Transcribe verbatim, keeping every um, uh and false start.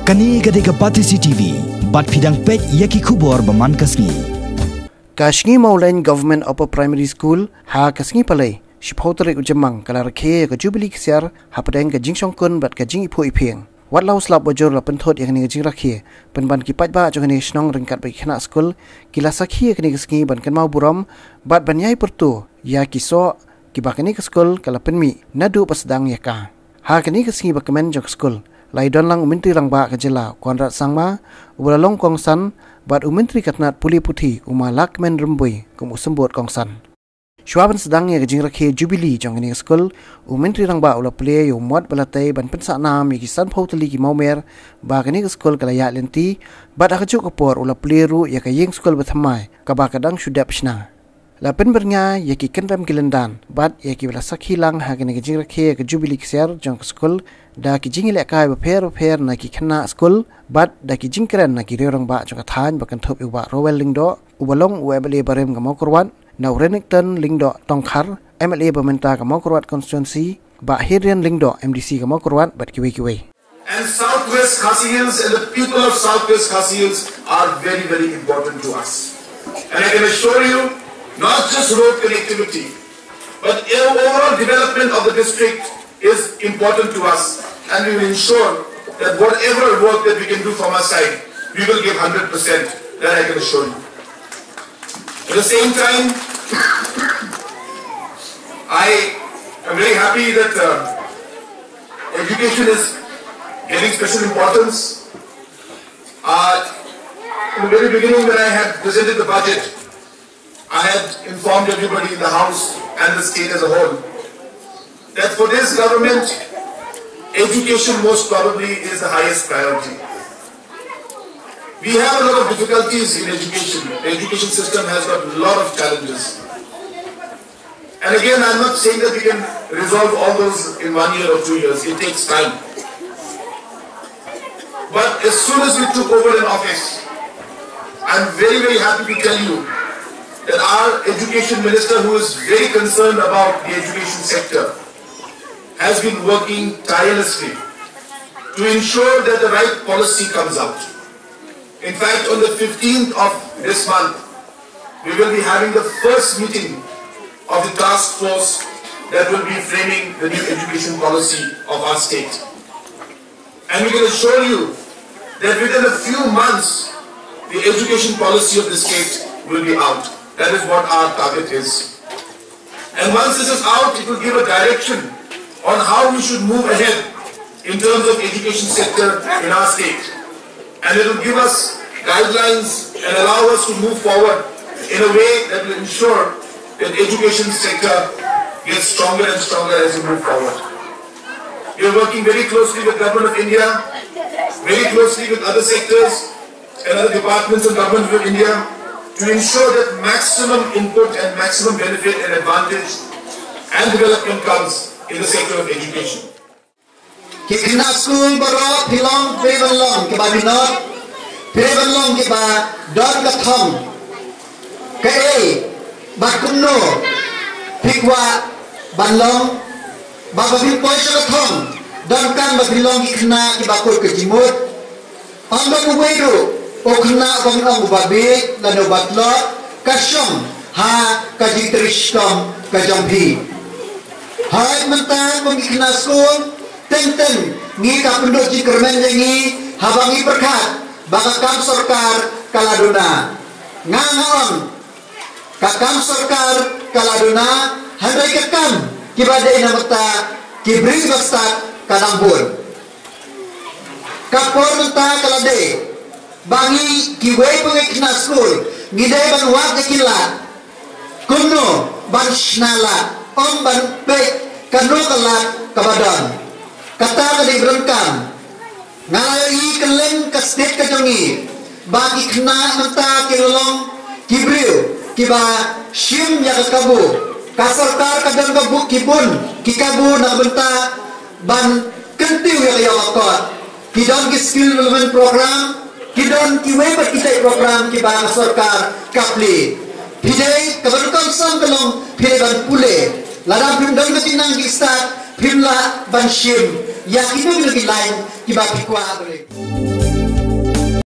Kane ka dei ka Batesi T V, bad phi dang peit ïa ki khubor ba man ka sngi. Ka Sngi Mawlein Government Upper Primary School, ha ka sngi Palei, shiphew tarik u Jymmang, ka la rakhe ïa ka Jubilee Ksiar, hapdeng ka jingshongkun bad ka jingiphuh iphieng. Wat la u slap wajur la pynthut ïa kane ka jingrakhe, pynban ki paidbah jong kane ka shnong ryngkat bad ki khynnah skul, ki la sakhi ïa kane ka sngi ban kynmaw burom, bad ban ïai pyrto ïa ki soh kiba kane ka skul ka la pynmih naduh ba sdang ïa ka. Ha kane ka sngi ba kmen jong ka skul, la ïadon lang u Myntri Rangbah ka jylla, Conrad Sangma, uba la long kongsan, bad u Myntri ka tnat pule puthi, u Ma Lahkmen Rymbui, kum u symbud kongsan. Shuwa ban sdang ïa ka jingrakhe Jubilee jong kane ka skul, u Myntri Rangbah u la plie ïa u mot ba la tei ban pynsah nam ïa ki sanphew tylli ki mawmer ba kane ka skul ka la ïaid lynti, bad ha kajuh ka por u la plie ruh ïa ka ïing skul ba thymmai kaba ka dang shu dep shna. La pynbyrngia ïa ki kyndem ki lyndan bad ïa kiba la sakhi lang ha kane ka jingrakhe ïa ka Jubilee Ksiar jong ka skul da ki jingïalehkai bapher bapher na ki khynnah skul bad da ki jingkren na ki riew rangbah jong ka thaiñ ba kynthup ïa u Bah Rowell Lyngdoh, uba long u M L A barim ka Mawkyrwat, na u Renikton Lyngdoh Tongkhar, M L A ba mynta ka Mawkyrwat constituency, Bah Hadrian Lyngdoh, M D C ka Mawkyrwat, bad kiwei kiwei. And Southwest Khasi Hills and the people of Southwest Khasi Hills are very, very important to us. And I can assure you, not just road connectivity, but the overall development of the district is important to us. And we will ensure that whatever work that we can do from our side, we will give hundred percent. That I can assure you. At the same time, I am very happy that uh, education is getting special importance. Uh, in the very beginning, when I had presented the budget, I had informed everybody in the House and the state as a whole that for this government, education most probably is the highest priority. We have a lot of difficulties in education. The education system has got a lot of challenges. And again, I'm not saying that we can resolve all those in one year or two years. It takes time. But as soon as we took over in office, I'm very, very happy to tell you that our education minister, who is very concerned about the education sector, has been working tirelessly to ensure that the right policy comes out. In fact, on the fifteenth of this month, we will be having the first meeting of the task force that will be framing the new education policy of our state. And we can assure you that within a few months, the education policy of the state will be out. That is what our target is. And once this is out, it will give a direction on how we should move ahead in terms of education sector in our state. And it will give us guidelines and allow us to move forward in a way that will ensure that education sector gets stronger and stronger as we move forward. We are working very closely with Government of India, very closely with other sectors and other departments and governments of India to ensure that maximum input and maximum benefit and advantage and development comes in the sector of education. Ki khynnah skul baroh phi long, phi ban long kiba minot, phi ban long kiba don ka thong. Kaei bad kumno phi kwah ban long, ba ba phi poi sha ka thong, donkam ba phi long ki khynnah kiba kut ka jingmut. Ym don uwei ruh u khynnah ba ngi ong uba bieit lane uba tlot, ka shong ha ka jingtrei shitom ka jong phi. Hooid, mynta kum ki khynnah skul, teng teng ngi ka pynduh jingkyrmen jong ngi haba ngi pyrkhat ba ka kam sorkar ka la duna. Nga nga ong ka kam sorkar ka la duna, hynrei ka kam kiba dei na bynta ki briew ba stad ka dang bun. Ka por mynta ka la dei ba ngi kiwei pat ki khynnah skul ngi dei ban wad ïa ki lad kumno ban shna lad, ym ban peit kano ka lad kaba don. Kata ka dei ba donkam. Nga la ïohi kylleng ka state ka jong ngi ba ki khynnah mynta ki la long ki briew kiba shim ïa ka kabu. Ka sorkar ka don ka bun, ki bun ki kabu na ka bynta ban kyntiew ïa ka ïoh ka kot. Ki don ki skill development program, ki don kiwei pat kitei program kiba ka sorkar ka plie. Phi dei, kaba donkam ka long phi dei ban pule. Lada phim don ka jingnang ki stad, phim lah ban shim. Ïa kito ki long ki line kiba phi kwah, Ri.